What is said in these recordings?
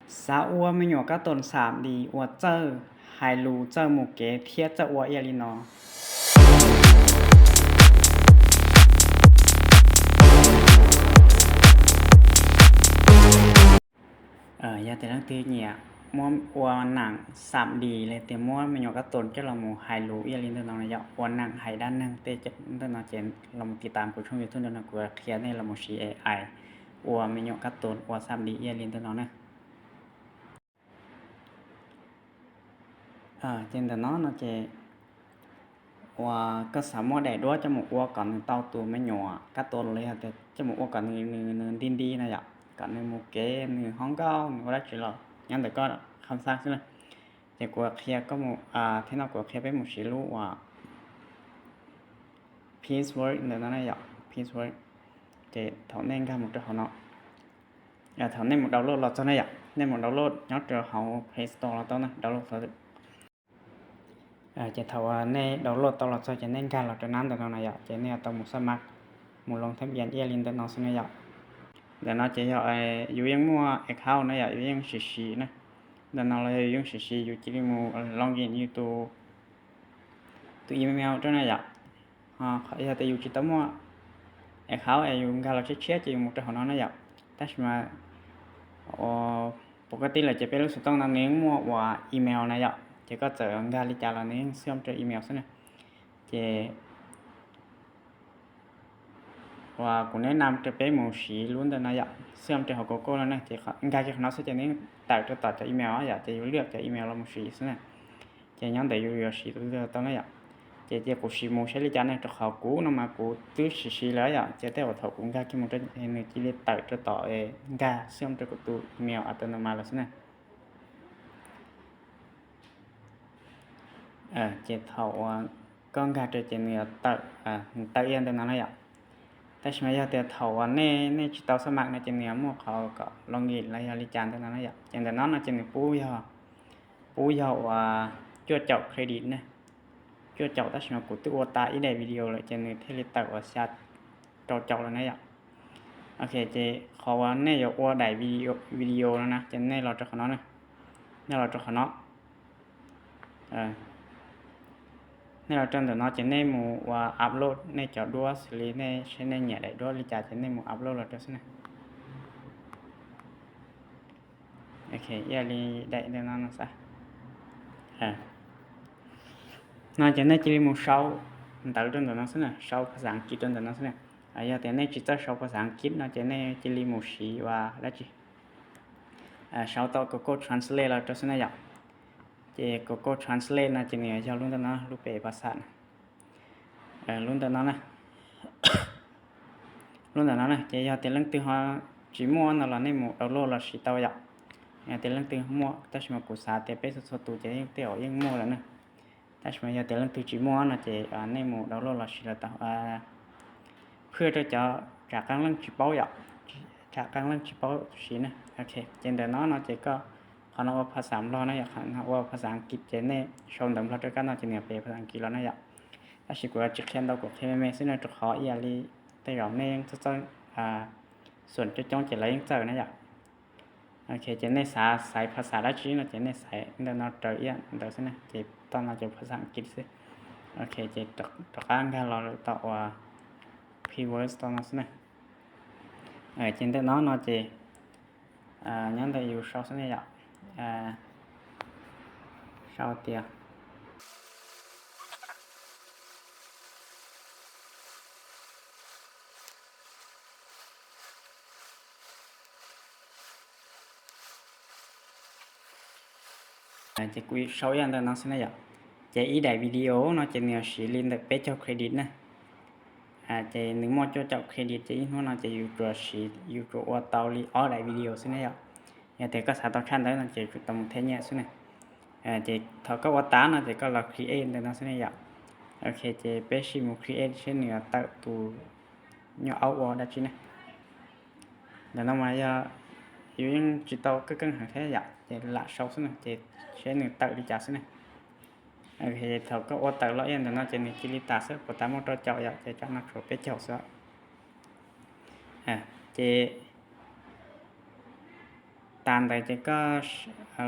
Xav ua me nyuam kab toos xam dis uas txawj hais lus, txawj mus kev thiab txawj ua ib yam li no. Yog tias leej twg nyiam muab ua nam xam dis li tias muab me nyuam kab toos coj los mus hais lus ib yam li ntawm no na yom, ua nam hais dab neeg tej ntawm no ces los mus tiv tam kuv tshooj YouTube ntawm no, kuv qhia nej los mus siv A I ua me nyuam kab toos ua xam dis ib yam li ntawm no na. Ces ntawm no no ces uas koj xav muab daim duab coj mus ua kom nws tau tus me nyuam kab toos los yog tias coj mus ua kom nws nws nws nti nti na yom, kom nws mus kev nws hoob nkauj nws ua dab tsi los nyob ntawm koj kham xab xwb na. Ces kuv qhia koj mus, thiab no kuv qhia peb mus siv lub uas Picsword ntawm no na yom, Picsword. Ces thaum nej nkag mus rau hauv no, thaum nej mus download los txog na yom, nej mus download nyob rau hauv Play Store los tau na, download tau. Ces thaum uas nej download tau los txog ces nej nkag los rau nab ntawm no na yom, ces nej yuav tau mus xab mav, mus loo thab npias ib yam li ntawm no xwb na yom. Ntawm no ces yog yus yeej muaj account na yom, yus yeej siv siv na. Ntawm no los yog yus yeej siv siv, yus cia li mus log in yus tus tus email rau na yom. Yog tias yus tsis tau muaj account es yus nkag los tshiab tshiab ces yus mus rau hauv no na yom. Tab sis mas pov ka tij lawm ces peb lub xov tooj no nws yeej muaj uas email na yom, ces koj txawm nkag li cas los nws yeej xwb rau email xwb na. Ces uas kuv neb nam rau peb mus siv lub ntawm no yom, xwb rau hauv Google no na, ces nkag kiag qhov no xwb ces nws tawm rau tom cov email yom, ces yus liaj cov email los mus siv xwb na. Ces nyob ntawm yus yuav siv tus twg tau na yom. Ces cia kuv siv mus saib li cas ne, rau qhov kuv no mas kuv twb siv siv lawm yom, ces tej uas thaum kuv nkag kiag mus rau nws cia li tawm rau tom nkag xwb rau kuv tus email a ta no mas lawm xwb na. Ces thaum uas koj nkag rau ces nws tawm, nws tawm ib yam ntawm no na yom. Tab sis mas yog tias thaum uas nej nej tsis tau xab mav no ces nws yuav muaj qhov kom log in los yog li cas ntawm no na yom. Ces ntawm no no ces nws pub yog, pub yog uas cuaj caum credit ne, cuaj caum, tab sis mas kuv twb ua tas ib daim video lawm ces nws thiaj li tawm uas xya rau caum lawm na yom. Ok, ces qhov uas nej yuav ua daim video no na ces nej los rau qhov no, nej los rau qhov no. Nej los rau ntawm no ces nej mus uas upload nej cov duab xws li nej seb nej nyiam daim duab li cas ces nej mus upload los rau xwb na. Ok, ib yam li daim ntawm no no xwb. No ces nej cia li mus sau ntawv rau ntawm no xwb na, sau phas xas Askiv rau ntawm no xwb na. Yog tias nej tsis txawj sau phas xas Askiv no ces nej cia li mus siv uas dab tsi, sau tau Google Translate los rau xwb na yom. Ces Google Translate no ces nws yog lub ntawm no, lub pem phas xas na, lub ntawm no na. Lub ntawm no na ces yog tias leej twg ho tsis muaj no los nej mus download los siv tau yom. Yog tias leej twg muaj, tab sis mas kuv xav tias peb txhua txhua tus ces yeej tej zaum yeej muaj lawm na. Tab sis mas yog tias leej twg tsis muaj no ces nej mus download los siv los tau. Phwj rau cov tsam qee leej tsis paub yom, tsam qee leej tsis paub siv na. Ok, ces ntawm no no ces koj, qhov no ua phas xas Nplog na yom, qhov no ua phas xas Askiv ces nej sau ntawv Nplog rau kab no ces nws pem phas xas Askiv los na yom. Tab sis kuv yuav tsis qhia ntau, kuv qhia me me xwb na, rau qhov ib yam li tej zaum nej yeej txawj txawj, xuam coob coob ces lawv yeej txawj na yom. Ok, ces nej xav xaiv phas xas dab tsi no ces nej xaiv ntawm no raws ib yam ntawd xwb na, ces tau no ces phas xas Askiv xwb. Ok, ces rov qab nkag los tau uas Picsword tau no xwb na. Ces ntawm no no ces nyob ntawm yus sau xwb ne yom. Sau tias ces kuv sau ib yam ntawm no xwb na yom. Ces ib daim video no ces nws yuav siv li ntawm peb caug credit na. Ces nws muaj cuaj caum credit ces ib hnub no ces yus tsuas siv, yus tsuas ua tau li ob daim video xwb na yom. Yog tias koj xav tau tshaj ntawd no ces tsuas tau mus thej nyiaj xwb na. Ces thaum koj ua tas no ces koj los create ntawm no xwb ne yom. Ok, ces peb sim mus create seb nws yuav tawm tus nyuam aub ua dab tsi ne. Ntawm no mas yog yus yeej tsis tau keej keej heev thiab yom, ces lam sau xwb na, ces seb nws tawm li cas xwb na. Thaum koj ua tawm los ib yam ntawm no ces nws cia li tas xwb, puas tas muaj rau caum yom, ces tsam no tshuav peb caug xwb. Ces Tas ntawd ces koj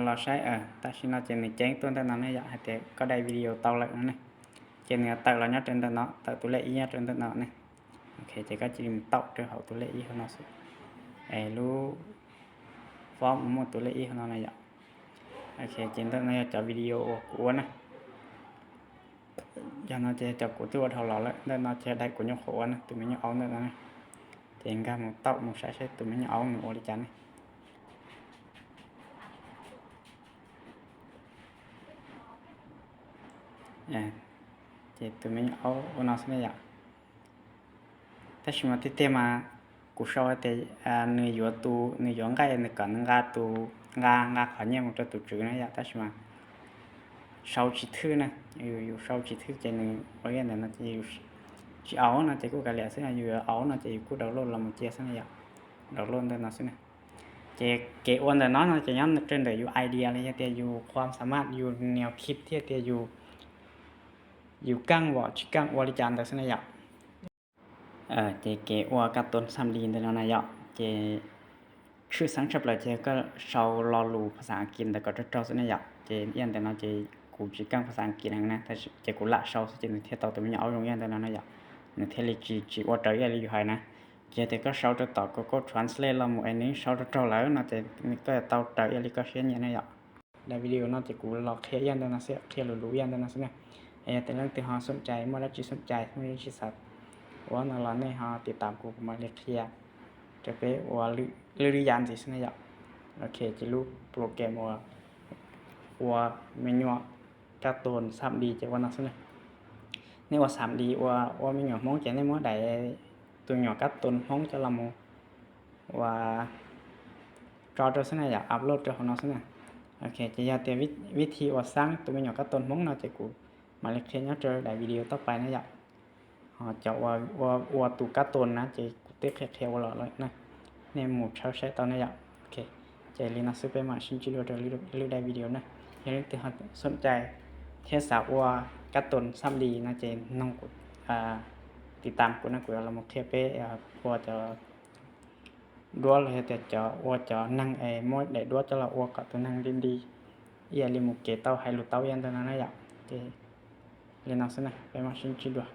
los saib, tam sim no ces nws ceeb tuaj ntawm no ne yom, hais tias koj daim video tau lawm no ne. Ces nws yuav tawm los nyob rau ntawm no, tawm tus lej ib nyob rau ntawm no ne. Ok, ces koj cia li mus taum rau hauv tus lej ib hauv no xwb. Es lub fob mus muaj tus lej ib hauv no na yom. Ok, ces ntawm no yog cov video uas kuv ua na. Yog no ces cov kuv twb ua dhau los lawm, ntawm no ces daim kuv nyuam qhuav ua na, tus me nyuam aub ntawm no na. Ces nkag mus taum mus saib saib tus me nyuam aub nws ua li cas ne. Ces tus me nyuam aub ua no xwb ne yom. Tab sis mas tiag tiag mas kuv sau hais tias nws yuav tus, nws yuav nqaij, nws kom nws nqa tus, nqa nqa qhov nyiaj mus rau tus tswv na yom, tab sis mas sau tsis thwj na. Yus sau tsis thwj ces nws ua li ntawd no ces yus tsis aub no ces kuj kav liam xwb no, yus yuav aub no ces yus kuj download los mus cia xwb na yom. Download ntawm no xwb na. Ces kev ua ntawm no no ces nyob rau ntawm yus idea li yog tias yus qhuam xa maj yus nias khib thiab tias yus, yus kaj vom tsis kaj ua li cas ntawd xwb na yom. Ces kev ua kab toon xam di ntawm no na yom, ces tshwj xeeb tshaj plaws ces koj sau lo lus phas xas As kiv ntawd kom raug raug xwb na yom. Ces ib yam ntawm no ces kuv tsis kaj phas xas As kiv na, ces kuv lam sau xwb ces nws thiaj tau tus me nyuam aub zoo ib yam ntawm no na yom. Nws thiaj li tsis, tsis ua raws ib yam li yus hais na. Ces yog tias koj sau rau tom Google Translate los mus es nws sau raug raug lawm no ces koj yuav tau raws ib yam li koj siab nyiam na yom. Daim video no ces kuv los qhia ib yam ntawm no xwb, qhia lus lus ib yam ntawm no xwb na. Es yog tias leej twg ho xoom cai, muaj dab tsi xoom cai, muaj dab tsi xav ua no los nej ho tiv tam kuv, kuv mam li qhia rau peb ua lwj lwj yam ntxiv xwb na yom. Ok, ces lub program uas ua me nyuam kab toon xam di ces ua no xwb na. Nej ua xam di ua, ua me nyuam Hmoob ces nej muab daim tus nyuam kab toon Hmoob coj los mus ua tso rau xwb na yom, upload rau hauv no xwb na. Ok, ces yog tias vib thi ua xab tus me nyuam kab toon Hmoob no ces kuv mam li qhia nyob rau daim video toj pais na yom. Ho cov ua, ua tus kab toon na ces kuv twb qhia qhia ua los lawm na, nej mus tshawb saib tau na yom. Ok, ces li no xwb peb mam sib ntsib dua rau lwm daim video na. Yog leej twg xoom cai thiab xav ua kab toon xam di no ces noog kuv, tiv tam kuv no kuv yuav los qhia peb ua cov duab los yog tias cov ua cov neeg es muab daim duab coj los ua kom tus neeg li nti ib yam li mus kev tau hais lus tau ib yam ntawm no na yom. Ces li no xwb na, peb mam sib ntsib dua.